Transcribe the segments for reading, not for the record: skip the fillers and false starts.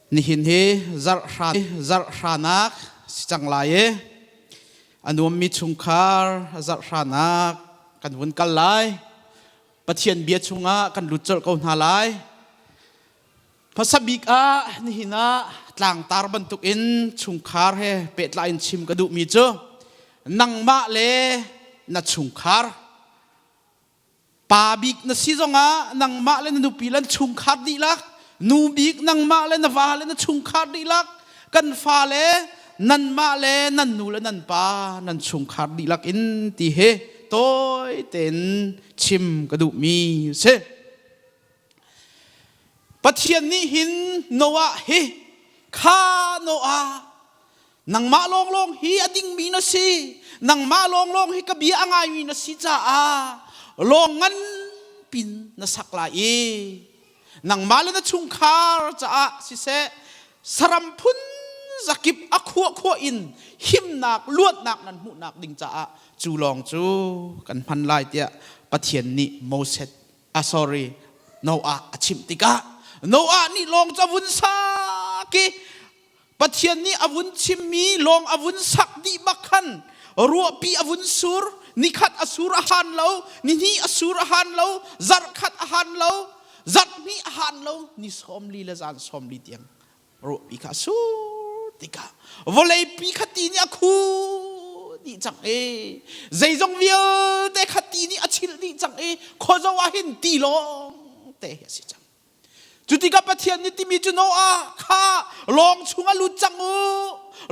Nihin hi zarh zarh hranak si cang lai i a nuammi chungkhar zarh hranak kan vun kal lai. Pathian bia chungah kan lut colh ko hna lai. Hmasa bik ah nihin ah tlangtar bantukin chungkhar he pehtlai in chim ka duhmi cu nangmah le na chungkhar. Pa bik na si zongah nangmah le na nupi le chungkhar dihlak, nu bik nangmah le na va le na chungkhar dihlak, kan fale nanmah le nan nu le nan pa nan chungkhar dihlak in ti hi tawi tein chim ka duhmi si. Pathian nih hin Noah hi kha Noah nangmah lawnglawng hi a dingmi na si, nangmah lawnglawng hi ka bia a ngaimi na si caah lawng ngan pin na sak lai i nangmah le na chungkhar caah siseh saram phun zakip a khuah khuah in himnak luatnak nan hmuhnak ding caah cu lawng cu kan hman lai tiah Pathian nih Moses ah sorry Noah a chimh tikah Noah nih lawng cu a vun sak i Pathian nih a vun chimmi lawng a vun sak dih bak khan ruahpi a vun sur, nikhat a sur a han lo, nihnih a sur a han lo, zarhkhat a han lo, zarhhnih a han lo, ni 40 le zan 40 tiang ruahpi kha a sur tikah vawleipi kha ti nih a khu dih cang i zeizong vialte kha ti nih a chilh dih cang i khuazo ah hin ti lawng te hi a si cang. Cu tikah Pathian nih timi cu Noah kha lawng chungah lut cang u,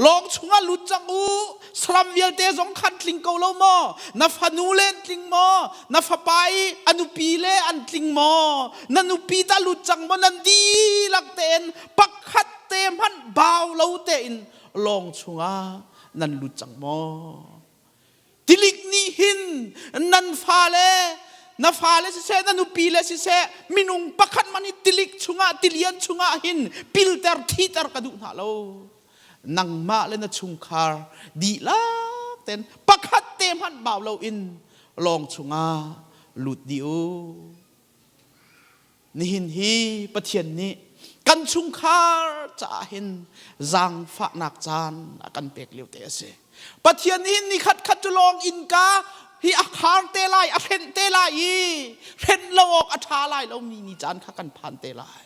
lawng chungah lut cang u, saram vialte zong khan tling ko lo maw? Na fanu le an tling maw? Na fapa i a nupi le an tling maw? Na nupi ta lut cang maw? Nan dihlak tein pakhat te hmanh bau lo tein lawng chungah nan lut cang maw? Tilik nih hin nan fale, na fale siseh, na nupi le siseh, minung pakhat man hi tilik chungah, tilian chungah hin pilter, thiter ka duh hna lo. Nangmah le na chungkhar dihlak ten pakhat te hmanh bau loin lawng chungah lut dih u. Nihin hi Pathian nih kan chungkhar caah hin zaangfahnak caan a kan pek lio te a si. Pathian nih ni khat khat cu lawng innka hi a khar te lai, a hrenh te lai i hrenh lo awk a ṭha lai lomi ni caan kha kan phan te lai.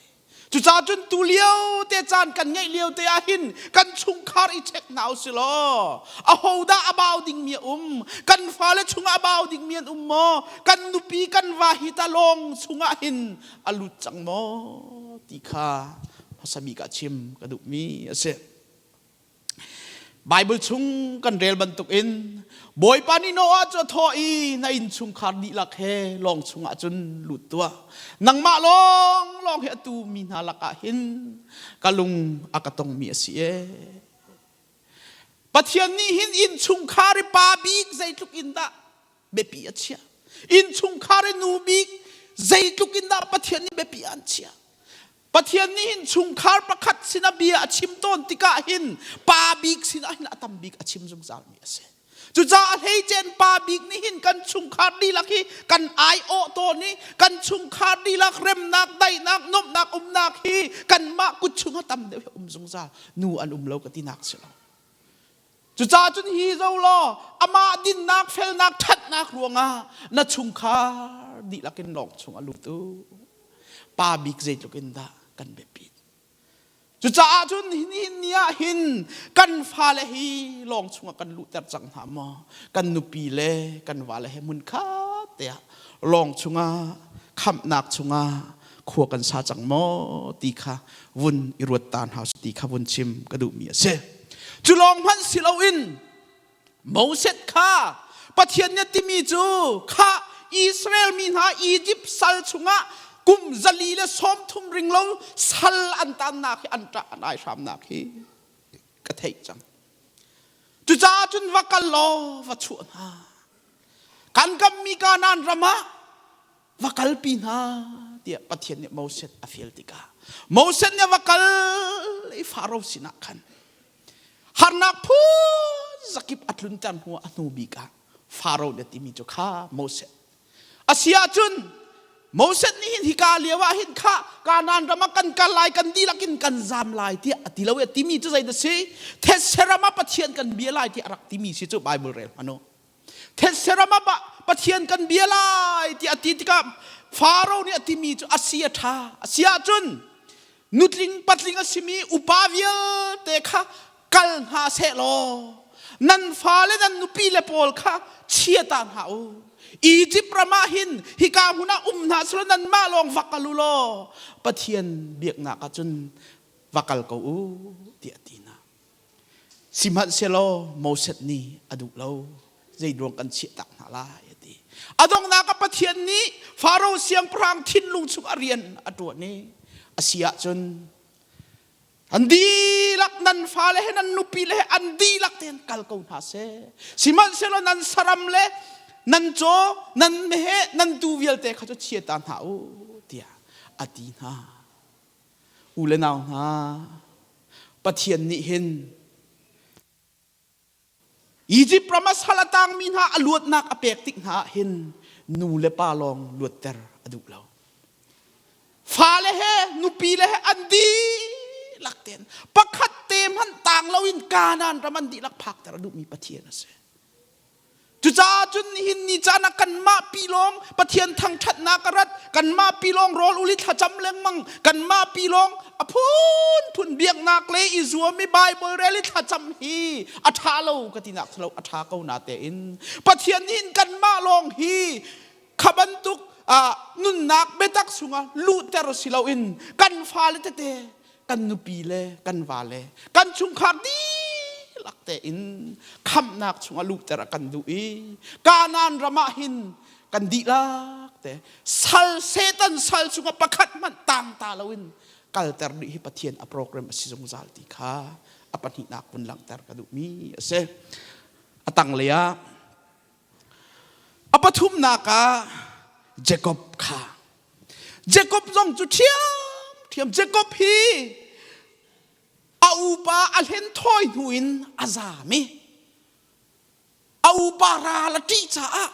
Cucaah cun tu lio te caan kan ngeih lio te ah hin kan chungkhar i check hna usih law ahodah a bau dingmi a um, kan fale chungah a bau dingmi an um maw, kan nupi kan va hi ta lawng chungah hin a lut cang maw ti kha hmasa bik ah chim ka duhmi a si. Bible chung kan rel bantukin Bawipa nih Noah cu a thawh i na innchungkhar dihlak he lawng chungah cun lut tuah. Nangmah lawnglawng hi atu mi hna lakah hin ka lung a ka tongmi a si ee. Pathian nih hin innchungkhar i pa bik zeitluk in dah biapi a chiah. Innchungkhar i nu bik zeitluk in dah Pathian nih biapi an chiah. Pathian nih hin chungkhar pakhat sinah bia a chim tawn tikah hin pa bik sinah hin a tam bik a chim zungzalmi a si. Cucaah hleicen pa bik nih hin kan chungkhar dihlak hi kan aiawh tawn i kan chungkhar dihlak remnak, daihnak, nuamhnak umnak hi kanmah kut chungah tam deuh hi um zungzal. Nu an um lo ka tinak si lo. Cucaah cun hi zo law amah dinnak, felnak, ṭhatnak ruangah na chungkhar dihlak in lawng chung a lut u. Pa bik zeitluk in dah kan biapit. Cucaah cun nihin ni ah hin kan fale hi lawng chungah kan luhter cang hna maw? Kan nupi le kan vale he hmun khat te ah lawng chungah khamhnak chungah khua kan sa cang maw ti kha vun i ruat ta hna ti kha vun chim ka duhmi a si. Cu lawng hmanh si loin Moses kha Pathian nih timi cu kha Israel mi hna Egypt sal chungah kum 130 ring lo sal an tannak hi an ṭah an aihramnak hi ka theih cang. Cucaah cun va kal law va chuah hna. Kan kammi Kanaan ram ah va kalpi hna tiah Pathian nih Moses a fial tikah Moses nih va kal i Faro sinah khan harnak phun zakip a tlunter hnu a hnu bik ah Faro nih a timi cu kha Moses a si ahcun. Moses nih hin hika lio ah hin kha Kanaan ram ah kan kal lai kan dihlak in kan zam lai tiah a ti lo i a timi cu zei dah si? Thetse ram ah Pathian kan bia lai tiah a rak timi si cu Bible rel hmanh u. Thetse ram ah Pathian kan bia lai tiah a ti tikah Faro nih a timi cu a si a ṭha. A si ahcun nutling patling a simi upa vialte kha kal hna seh law nan fale nan nupi le pawl kha chia ta hna u. Egypt ram ah hin hika hmun ah um hna selaw nanmah lawng va kal u law Pathian biaknak ah cun va kal ko u tiah a ti hna. Sihmanhsehlaw Moses nih a duh lo. Zeiruang kan chiah tak hna lai a ti. A donghnak ah Pathian nih Faro siangpahrang thinlung chung a rian a ṭuan i a si ahcun an dihlak nan fale he nan nupi le he an dihlak tein kal ko hna seh. Sihmanhsehlaw nan saram le nan caw, nan meheh, nan tuu vialte kha cu chia ta hna u tiah a ti hna. U le nau hna, Pathian nih hin Egypt ram a sal a tangmi hna a luatnak a pek tik hna ah hin nu le pa lawng luatter a duh lo. Fale he nupi le he an dihlak tein pakhat te hmanh tang loin Kanaan ram an dihlak phakter a duhmi Pathian a si. Cucaah cun nihin ni caan ah kanmah pi lawng Pathian thangṭhatnak a rat, kanmah pi lawng rawl ul i thlacam lengmang, kanmah pi lawng a phunphun biaknak le i zuam i Bible rel i thlacam hi a ṭha lo ka tinak si lo, a ṭha ko na tein Pathian nih hin kanmah lawng hi kha bantuk nunnak biatak chungah luhter si loin kan fale tete kan nupi le kan vale kan chungkhar dihlak tein khamhnak chungah luhter a kan duh i Kanaan ram ah hin kan dihlak te sal Satan sal chungah pakhat hmanh tang ta loin kalter dih hi Pathian a program a si zungzal ti kha a pahnihnak vun langhter ka duhmi a si. A tanglei ah a pathumnak ah Jacob kha Jacob zong cu ṭhiamṭhiam Jacob hi a upa a hlen thawi hnu in a zaam i a upa ral a ṭih caah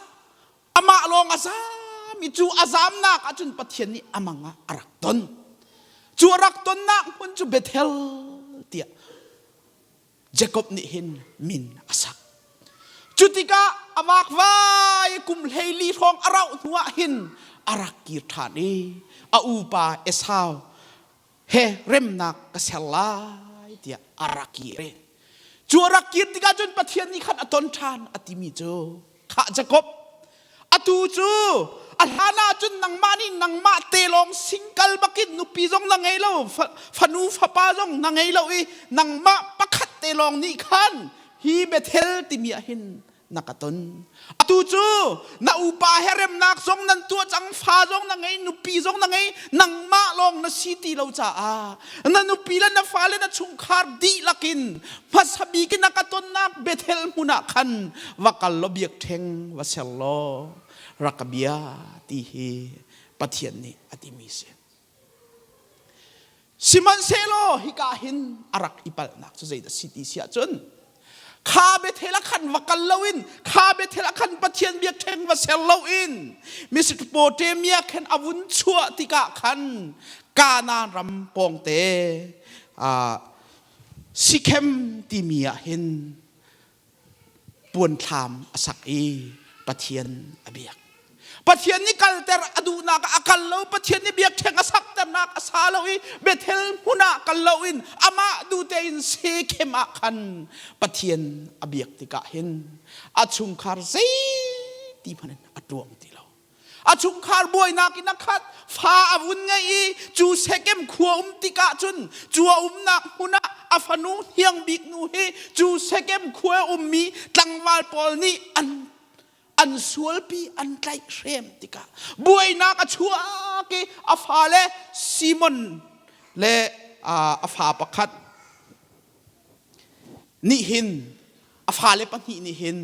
amah lawng a zaam i cu a zaamnak ahcun Pathian nih a mang ah a rak ton. Cu a rak tonnak hmun cu Bethel tiah Jacob nih hin min a sak. Cu tikah a vakvai kum 14 hrawng a rauh hnuah hin a rak kir ṭhan i a upa Esau he remnak ka ser lai tiah a rak kir. Cu a rak kir tikah cun Pathian nih khan a ton ṭhan a timi cu Khah Jacob, atu cu a hlan ah cun nangmah nih nangmah te lawng singkal bakin nupi zong na ngei lo, fanu fapa zong na ngei lo i nangmah pakhat te lawng nih khan hi Bethel timi ah hin na ka ton. Atu cu na upa he remnak zong nan tuah cang, fa zong na ngei, nupi zong na ngei, nangmah lawng na si ti lo caah na nupi le na fale na chungkhar dihlak in hmasa bik in a ka tonnak Bethel hmun ah khan va kal law biakṭheng va ser law rak ka bia ti hi Pathian nih a timi si. Sihmanhsehlaw hika hin a rak i palhnak cu zeidah si ti si ahcun kha Bethel ah khan va kal loin kha Bethel ah khan Pathian biakṭheng va ser loin Mesopotamia khan a vun chuah tikah khan Kanaan ram pawngte Sikhem timi ah hin puanthlam a sak i Pathian a biak. Pathian nih kalter a duhnak ah a kal lo, Pathian nih biakṭheng a sakternak a sa lo i Bethel hmun ah kal loin amah duh tein Sekhem ah khan Pathian a biak tikah hin a chungkhar zeiti hmanh in a tluang ti lo. A chungkhar buainak in a khat, fa a vun ngei i cu Sekem khua um tikah cun cu a umnak hmun ah a fanu hniang bik nu hi cu Sekem khua ummi tlangval pawl nih an an sualpi an tlaihhrem tikah buainak a chuak i a fale Simon le a fa pakhat nih hin a fale pahnih nih hin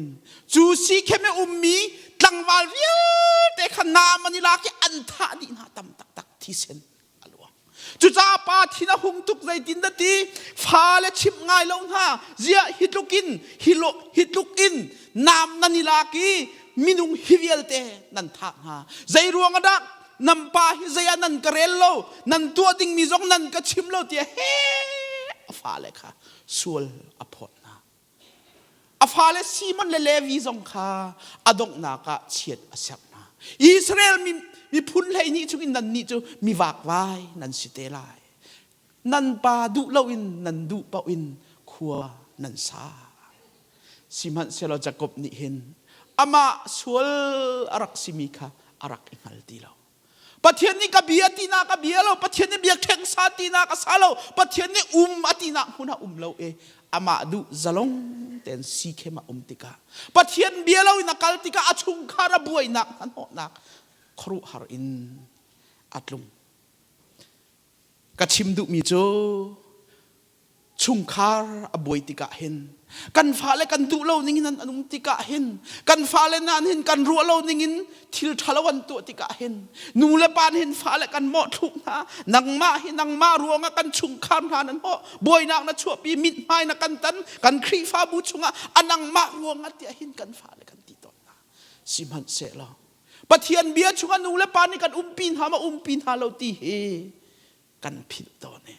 cu Sikhem i ummi tlangval vialte kha naam an i lak i an thah dih hna tam taktak thisen a luang. Cucaah pa thin a hung tuk zeitin dah ti fale chimh ngai lo hna ziah hi tluk in hi tluk in naam nan i lak i minung hi vialte nan thah hna zei ruang ah dah? Nan pa hi zei ah nan ka rel lo, nan tuah dingmi zong nan ka chim lo tiah he a fale kha sual a phawt hna. A fale Simon le Levi zong kha a donghnak ah chiat a serh hna. Israel miphun 12 chungin nannih cu mi vakvai nan si te lai. Nan pa duh loin nan duh paoh in khua nan sa. Sihmanhsehlaw Jakob nih hin amah sual a rak simi kha a rak i hngal ti lo. Pathian nih ka bia tinak a bia lo, Pathian nih biakṭheng sa tinak a sa lo, Pathian nih um a tinak hmun ah um lo i amah duh zalong tein Sikhem ah um tikah Pathian bia lo in a kal tikah a chungkhar a buainak hnahnawhnak khuaruahhar in a tlung. Ka chim duhmi cu chungkhar a buai tikah hin kan fale kan duh lo ning in an um tikah hin kan fale nan hin kan ruah lo ning in thil ṭhalo an tuah tikah hin nu le pa hin fale kan mawhthluk hna nangmah hi nangmah ruangah kan chungkhar hna nan hawh buainak na chuahpi mithmai na kan tan kan Khrihfabu chungah a nangmah ruangah tiah hin kan fale kan ti tawn hna sihmanhsehlaw Pathian bia chungah nu le pa nih kan umpi hna ma umpi hna lo ti hi kan philh tawn e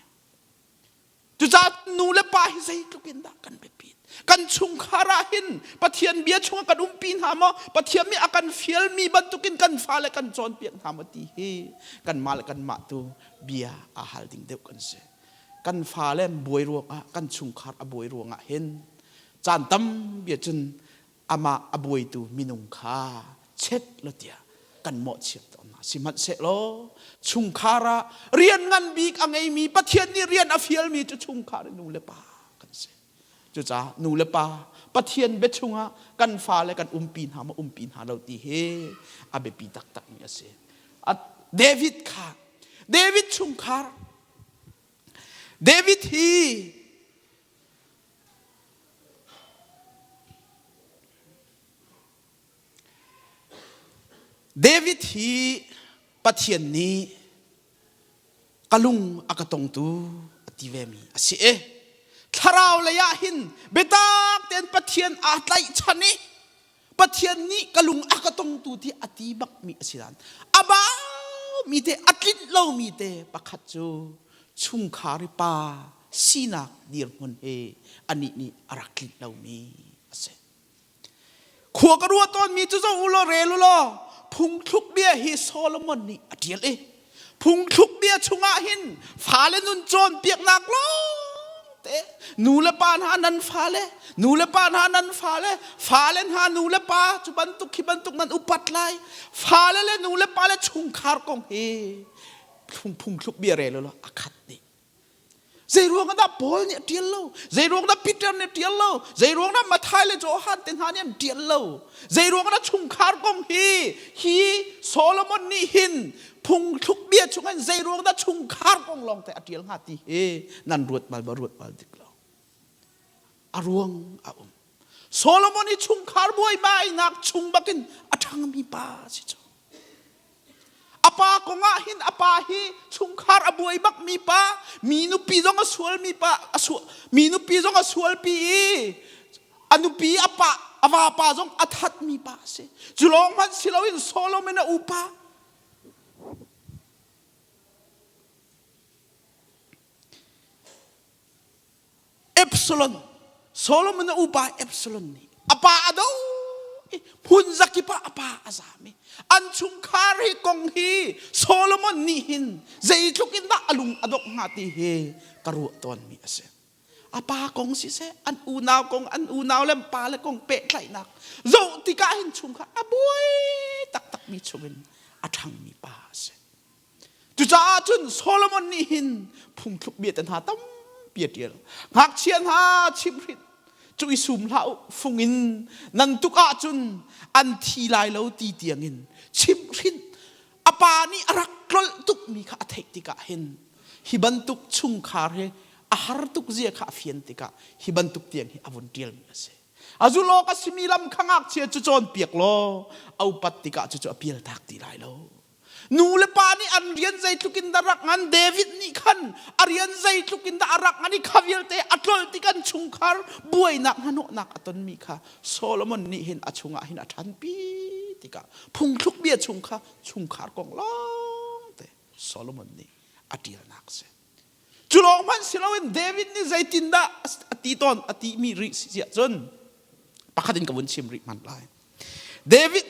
Cucaah nu le pa hi zeitluk in dah kan biapit. Kan chungkhar ah hin Pathian bia chungah kan umpi hna maw? Pathian nih a kan fialmi bantukin kan fale kan cawnpiak hna maw ti hi kanmah le kanmah tu bia aa hal ding deuh kan si. Kan fale buai ruangah, kan chungkhar a buai ruangah hin caan tam bia cun amah a buaitu minung kha chet lo tiah kan mawhchiat tawn hna. Sihmanhsehlaw chungkhar ah rian ngan bik a ngeimi Pathian nih rian a fialmi cu chungkhar i nu le pa kan si. Cucaah nu le pa Pathian bia chungah kan fale kan umpi hna maw umpi hna lo ti hi a biapi taktakmi a si. David kha David chungkhar David hi David hi Pathian nih ka lung a ka tongtu a ti vemi a si i thlarau lei ah hin biatak tein Pathian aa tlaihchan i Pathian nih ka lung a ka tongtu ti a ti bakmi a si nain a baumi te a tlinh lomi te pakhat cu chungkhar i pa sinak dirhmun he anih nih a rak tlinh lomi a si. Khua ka ruah tawnmi cu zoh u law rel u law phungthluk bia hi Solomon nih a ṭial i phungthluk bia chungah hin fale nun cawnpiaknak lawngte nu le pa hna nan fale nu le pa hna nan fale fale hna nu le pa cu bantuk khi bantuk nan upat lai fale le nu le pa le chungkhar kong hi phungthluk bia rel u law a khat dih Zei ruang dah Paul nih a ṭial lo? Zei ruang dah Peter nih a ṭial lo? Zei ruang dah Matthai le Johan te hna nih an ṭial lo? Zei ruang dah chungkhar kong hi hi Solomon nih hin phungthluk bia chungin zei ruang dah chungkhar kong lawng te a ṭial hnga ti hi nan ruat bal ba ruat bal dik lo. A ruang a um. Solomon hi chungkhar buaibainak chung bakin a ṭhangmi pa a si cu. A pa kongah hin a pa hi chungkhar a buai bakmi pa, mi nupi zong a sualmi pa, a sual, mi nupi zong a sualpi i a nupi a pa, a vapa zong a thatmi pa a si. Cu lawng hmanh si loin Solomon a upa. Absalom Solomon a upa Absalom nih a pa a do i hmun zakip ah a pa a zam i an chungkhar hi kong hi Solomon nih hin zeitluk in dah a lung a dongh hnga ti hi ka ruah tawnmi a si. A pa kong siseh, an unau kong, an unau le an pa le kong pehtlaihnak zoh tikah hin chungkhar a buai taktakmi chungin a ṭhangmi pa a si. Cucaah cun Solomon nih hin phungthluk bia te hna tampi a ṭial. Ngakchia hna chimhhrinh cu i sum hlah u, fung in nan tuk ahcun an thi lai lo ti tiangin chimhhrinh a pa nih a rak tlolh tukmi kha a theih tikah hin hi bantuk chungkhar hi a har tuk zia kha a fian tikah hi bantuk tiang hi a vun ṭialmi a si. A zulh awk a simi lam kha ngakchia cu cawnpiak law a upat tikah cucu a pialtak ti lai lo. Nu le pa nih an rian zeitluk in dah rak ngan David nih khan a rian zeitluk in dah a rak ngan i kha vialte a tlolh tik an chungkhar buainak hnahnawhnak a tonmi kha Solomon nih hin a chungah hin a ṭhanpi tikah phungthluk bia chung kha chungkhar kong lawng. Solomon nih a ṭialnak a si. Cu lawng hmanh si loin David nih zeitindah a ti tawn a timi rih si ahcun pakhat in ka vun chim rih hmanh lai. David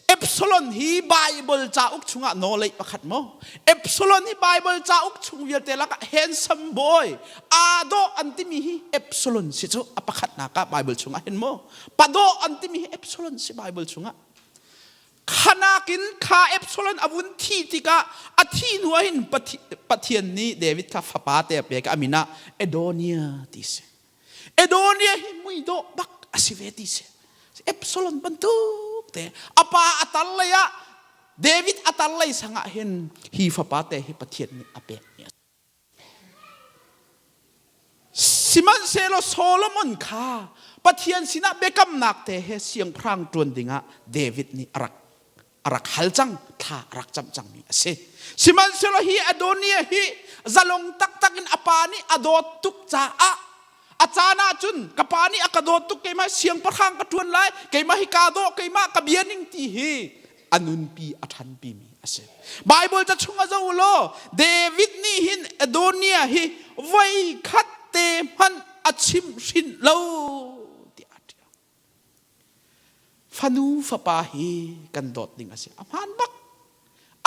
Absalom hi Bible cauk chungah nawleih pakhat maw? Absalom hi Bible cauk chung vialte lakah handsome boy aa dawh an timi hi Absalom si cu a pakhatnak ah Bible chungah hin maw? Padawh an timi hi Absalom si Bible chungah. Khanakin kha Absalom a vun thi tikah a thi hnu ah hin Pathian nih David kha fapa te a pek a min ah Adonia ti si. Adonia hi muidawh bak a si ve ti si. Absalom bantuk te a pa a tar lei ah David a tar lei sangah hin hi fapa te hi Pathian nih a pek mi a si. Sihmanhsehlaw Solomon kha Pathian sinah biakamnak te he siangpahrang ṭuan dingah David nih a rak a rak hal cang thla a rak camh cangmi a si. Sihmanhsehlaw hi Adoniah hi zalong taktak in a pa nih a dawt tuk caah a caan ah cun ka pa nih a ka dawt tuk keimah siangpahrang ka ṭuan lai keimah hi kaa dawh keimah ka bia ning ti hi a nunpi a ṭhanpi mi a si. Bible ca chung a zoh law David nih hin Adoniah hi voi khat te hmanh a chimhhrinh lo tiah a ṭial. Fanu fapa hi kan dawt ding a si. A hmaan bak.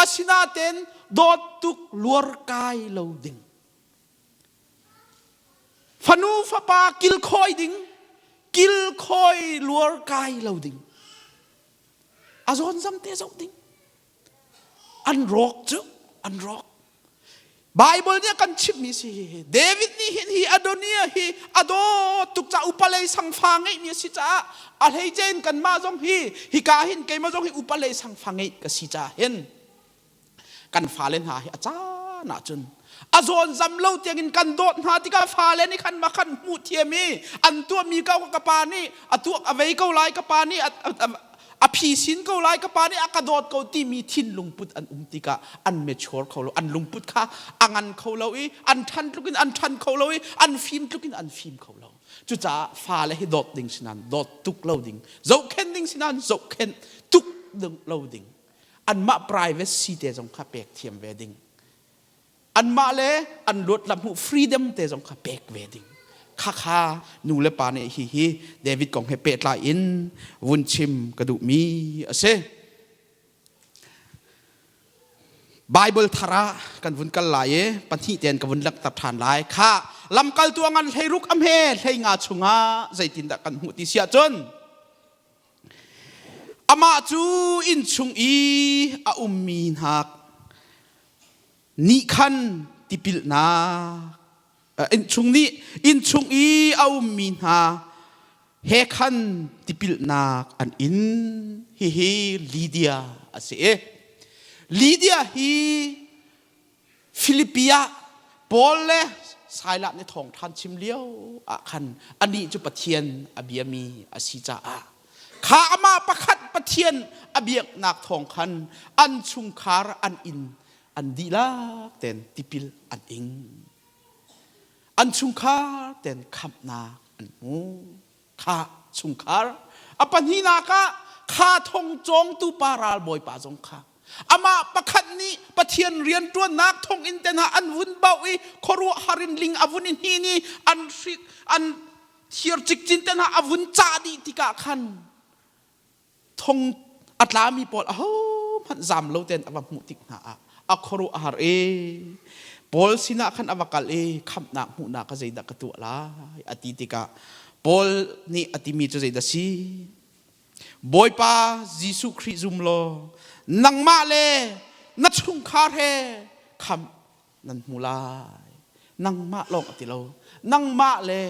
Asinain dawt tuk luarkai lo ding. Fanu fapa kilkhawi ding, kilkhawi luarkai lo ding. A zawnzam te zoh ding. An rawk cu an rawk. Bible nih a kan chimhmi si hi David nih hin hi Adoniah hi a dawt tuk caah upa lei sangfa ngeihmi a si caah a hleice in kanmah zong hi hika hin keimah zong hi upa lei sangfa ngeih ka si caah hin kan fale hna hi a caan ahcun a zawn zam lo tiangin kan dawt hna tikah fale nih khan makhan hmuh thiam i an tuahmi ko ka pa nih a tuak a vei ko lai ka pa nih a phisin ko lai ka pa nih a ka dawt ko timi thinlung put an um tikah an mature kho lo an lungput kha a ngan kho lo i an ṭhan tluk in an ṭhan kho lo i an fim tluk in an fim kho lo. Cucaah fale hi dawt ding sinan dawt tuk lo ding zohkhenh ding sinan zohkhenh tuk lo ding anmah privacy te zong kha pek thiam ve ding anmah le an luat lam hmuh freedom te zong kha pek ve ding. Khakha nu le pa nih hi hi David kong he pehtlai in vun chim ka duhmi a si. Bible thar ah kan vun kal lai i pahnih tein ka vun langhter ṭhan lai. Kha lamkaltu a ngan 16 a hme 15 chungah zeitindah kan hmuh ti si ahcun amah cu inn chung i a ummi hna nih khan tipilnak innchung nih innchung i a ummi hna he khan tipilnak an in. Hihi Lydia a si i Lydia hi Filipi ah Paul le Silas nih thawngṭha chim lio ah khan anih cu Pathian a biami a si caah kha amah pakhat Pathian a biaknak thawng khan an chungkhar an inn an dihlak ten tipil an ing. An chungkhar ten khamhnak an hmu. Kha chungkhar a pahnihnak ah kha thong cawngtu pa ralbawipa zong kha amah pakhat nih Pathian rianṭuannak thonginn te hna an vun bauh i khuaruahhar in ling a vun i hnin i an hrik an thir cikcin te hna a vun cah dih tikah khan thong a tlami pawl ahohmanh zam lo tein a va hmuh tik hna ah a khuaruah a har i Paul sinah khan a va kal i khamhnak hmuhnak ka zeidah ka tuah lai a ti tikah Paul nih a timi cu zeidah si? Bawipa Jesuh Khrih zum law nangmah le na chungkhar he khamh nan hmu lai. Nangmah lawng a ti lo. Nangmah le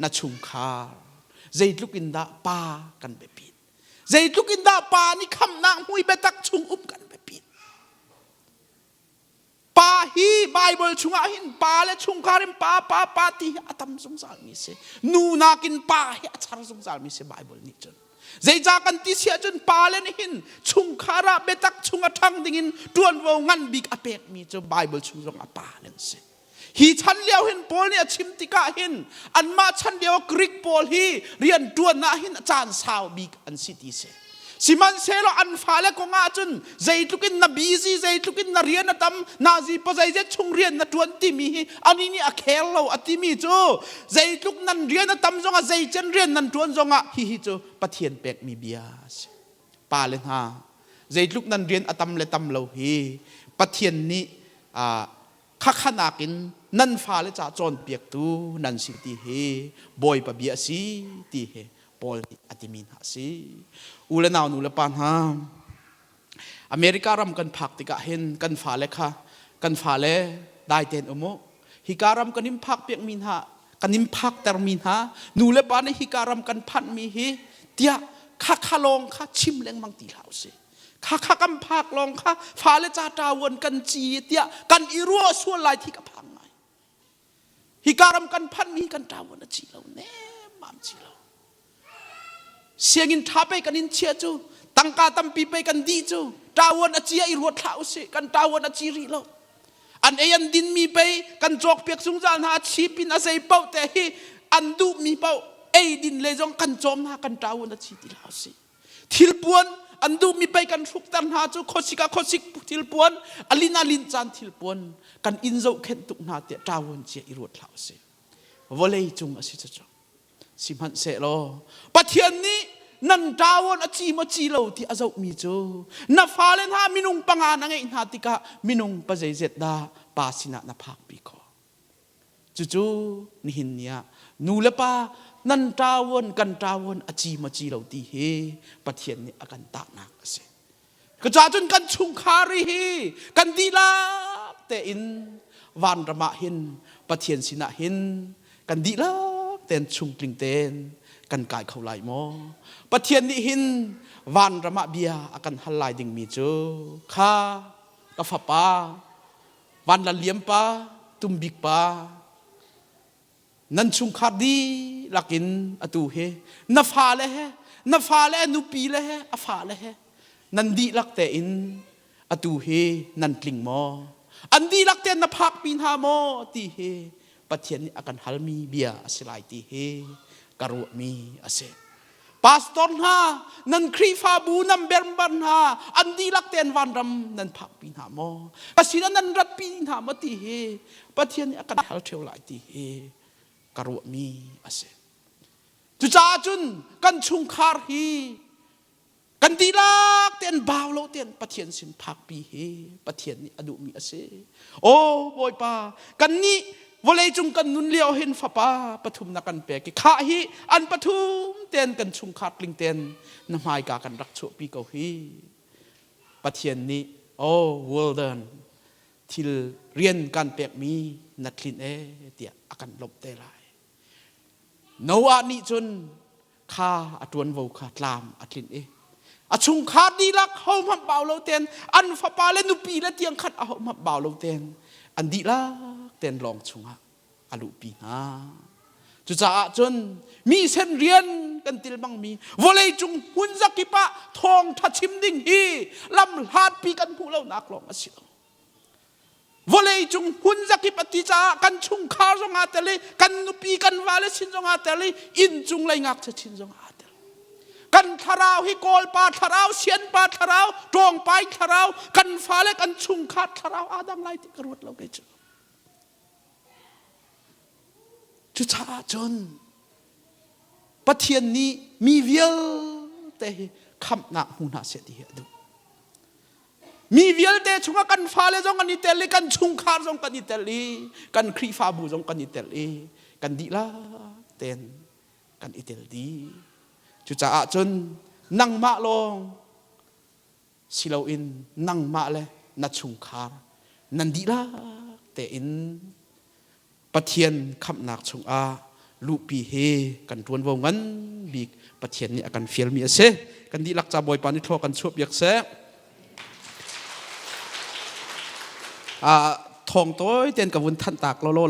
na chungkhar. Zeitluk in dah pa kan biapit. Zeitluk in dah pa nih khamhnak hmui biatak chung um kan biapit. Pa hi Bible chungah hin pa le chungkhar in pa pa pa ti hi a tam zungzal mi si. Nu nakin pa hi a char zungzal mi si Bible nih cun. Zeicah kan ti si ahcun pa le nih hin chungkhar ah biatak chung a ṭhang dingin ṭuanvo ngan bik a pekmi cu Bible chung zong a pa le an si. Hi chan lio hin Paul nih a chim tikah hin anmah chan lio Greek pawl hi rian ṭuan ah hin caan sau bik an si ti si. Sihmanhsehlaw an fale kong ahcun zeitluk in na busy, zeitluk in na rian a tam, nazi pazeizet chung rian na ṭuan timi hi ani nih a khel lo a timi cu zeitluk nan rian a tam zongah zeicen rian nan ṭuan zongah hihi cu Pathian pekmi bia a si. Pale hna, zeitluk nan rian a tam le tam lo hi Pathian nih khakha nakin nan fale ca cawnpiaktu nan si ti hi Bawipa bia a si ti hi Paul nih a timi hna a si. U le nau nu le pa hna, America ram kan phak tikah hin kan fale kha kan fale dai tein um u. Hika ram kan in phak piakmi hna kan in phaktermi hna nu le pa nih hika ram kan phanhmi hi tiah khakha lawng kha chim lengmang ti hlah usih. Khakha kan phak lawng kha fale ca ṭawan kan ci tiah kan i ruah sual lai thi ka phang ngai. Hika ram kan phanmi kan ṭawan a ci lo nemmam ci lo. Sianginn ṭha pei kan in chia cu tangka tampi pei kan dih cu ṭawan a cia i ruat hlah usih kan ṭawan a ci rih lo. An ei an dinmi pei kan cawkpiak zungzal hna a chip in a zei paoh te hi an duhmi paoh ei din le zong kan cawm hna kan ṭawan a ci ti hlah usih. Thilpuan an duhmi pei kan hrukter hna cu khuasik ah khuasik thilpuan a lin ah lin caan thilpuan kan inn zohkhenh tuk hna tiah ṭawan cia i ruat hlah usih. Vawlei cung a si cucu. Sihmanhsehlaw Pathian nih nan ṭawan a ci maw ci lo ti a zohmi cu na fale hna minung panga na ngeih hna tikah minung pazeizet dah pa sinah na phakpi khawh. Cucu nihin ni ah nu le pa nan ṭawan kan ṭawan a ci maw ci lo ti hi Pathian nih a kan tahnak a si. Cucaah cun kan chungkhar hi kan dihlak tein vanram ah hin Pathian sinah hin kan dihlak tein chungtling tein kan kai kho lai maw? Pathian nih hin vanram ah bia a kan hal lai dingmi cu kha ka fapa Vanlal pa, Tumbik pa, nan chungkhar dihlak in atu hi na fale he na fale nupi le he a fale he nan dihlak tein atu hi nan tling maw an dihlak tein na phakpi hna maw ti hi Pathian nih a kan halmi bia a si lai ti hi ka ruahmi a si. Pastor hna, nan Khrihfabu nan bermbar hna, an dihlak tein vanram nan phakpi hna maw? Ka sinah nan ratpi hna maw ti hi Pathian nih a kan hal ṭheo lai ti hi ka ruahmi a si. Cucaah cun kan chungkhar hi Kan dihlak tein bau lo tein Pathian sin phakpi hi Pathian nih a duhmi a si. Aw Bawipa, kannih vawleicung kan nun lio hin fapa pathum na kan pek i khah hi an pathum tein kan chungkhar tling tein na hmaika kan rak chuahpi ko hi. Pathian nih oh well done thil rian kan pekmi na tlin e tiah a kan lawmh te lai. Noah nih cun kha a ṭuanvo kha tlam a tlinh i a chungkhar dihlak hohmanh bau lo tein an fapa le nupi le tiang khat a hohmanh bau lo tein an dihlak tein lawng chungah a luhpi hna. Cucaah cun mi sen rian kan til bangmi vawleicung hmun zakip ah thawngṭha chim ding hi lam hlatpi kan hmuh lonak lawng a si lo. Vawleicung hmun zakip a ti caah kan chungkhar zong aa tel i kan nupi kan vale sin zong aa tel i inncung lei ngakchia chin zong aa tel. Kan thlarau hi Kawlpa thlarau, Sianpa thlarau, Ṭawngpai thlarau, kan fale kan chungkhar thlarau aa dang lai ti ka ruat lo kei cu. Cucaah cun Pathian nih mi vialte hi khamhnak hmu hna seh ti hi a duh. Mi vialte chungah kan fale zong an i tel i kan chungkhar zong kan i tel i kan Khrihfabu zong kan i tel i kan dihlak tein kan i tel dih. Cucaah cun nangmah lawng si loin nangmah le na chungkhar nan dihlak tein Pathian khamhnak chungah luhpi hi kan ṭuanvo ngan bik Pathian nih a kan fialmi a si. Kan dihlak ca Bawipa nih thlua kan chuahpiak seh. Thawng tawi tein ka vun thanh tak lawlaw.